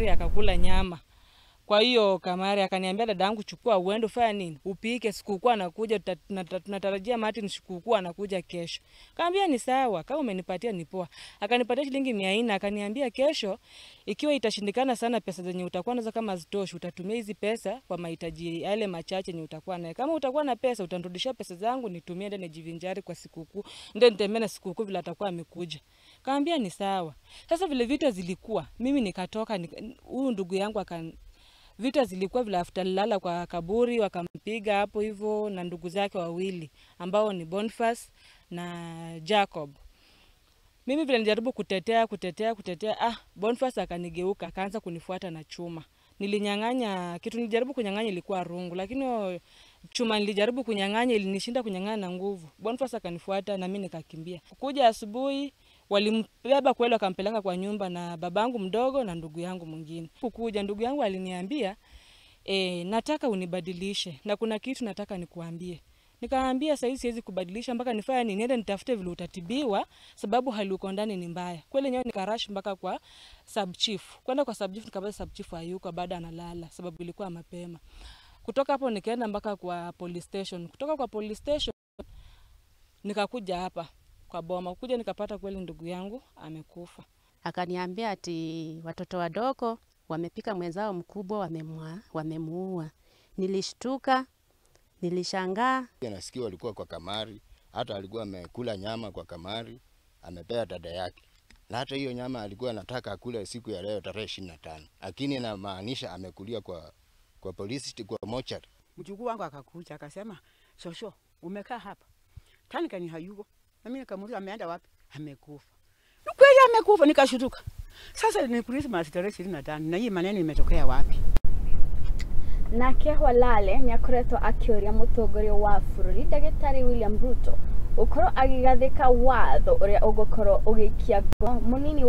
kamari akakula nyama. Kwa hiyo kamari akaniambia, dadangu, chukua uende fanya nini? Upike, sikukuu anakuja, tunatarajia Martin sikukuu anakuja kesho. Kaambia ni sawa, kama umenipatia ni poa. Akanipatia shilingi 400, akaniambia kesho ikiwa itashindikana sana pesa zenye utakuwa nazo kama zitoshi, utatumia hizi pesa kwa mahitaji yale machache yenye utakuwa nayo. Kama utakuwa na pesa utanirudishia pesa zangu nitumie ndio nijivinjari kwa sikukuu, ndio nitembee na sikukuu vile atakuwa amekuja. Kaambia ni sawa. Sasa vile vita zilikuwa, mimi nikatoka, huyu ndugu yangu vita zilikuwa vile after lala kwa kaburi wakampiga hapo hivyo na ndugu zake wawili ambao ni Boniface na Jacob. Mimi vile nilijaribu kutetea Boniface akanigeuka akaanza kunifuata na chuma. Nilinyang'anya kitu, nilijaribu kunyang'anya ilikuwa rungu, lakini chuma nilijaribu kunyang'anya ilinishinda kunyang'anya na nguvu. Boniface akanifuata na mimi nikakimbia. Kuja asubuhi walimbeba kweli wakampeleka kwa nyumba na babangu mdogo na ndugu yangu mwingine. Kukuja ndugu yangu aliniambia, nataka unibadilishe na kuna kitu nataka nikuambie. Nikaambia sasa siwezi kubadilisha mpaka nifanye nini, niende nitafute vile utatibiwa sababu hali uko ndani ni mbaya. Kweli nyewe nikarash mpaka kwa sub chief. Kwenda kwa sub chief nikapata sub chief hayuko, baada analala sababu ilikuwa mapema. Kutoka hapo nikaenda mpaka kwa police station. Kutoka kwa police station nikakuja hapa kwa boma. Kuja nikapata kweli ndugu yangu amekufa. Akaniambia ati watoto wadogo wamepika mwenzao mkubwa, wamemuua. Nilishtuka, nilishangaa. Nasikia walikuwa kwa kamari, hata alikuwa amekula nyama kwa kamari, amepea dada yake. Na hata hiyo nyama alikuwa anataka akule siku ya leo tarehe 25. Lakini inamaanisha amekulia kwa polisi, kwa mochari. Mjukuu wangu akakuja akasema, "Shosho, umekaa hapa." Tani ni hayuko. Na mimi nikamuuliza ameenda wapi? Amekufa. Ni kweli amekufa, nikashutuka. Sasa ni Christmas tarehe 25 na hii maneno imetokea wapi? Nake Holale nĩakoretwo akĩũria mũtongoria wa bũrũri ndagĩtarĩ William Ruto gũkorwo agĩgathĩka watho ũrĩa ũgũkorwo ũgĩikia ngoro mũnini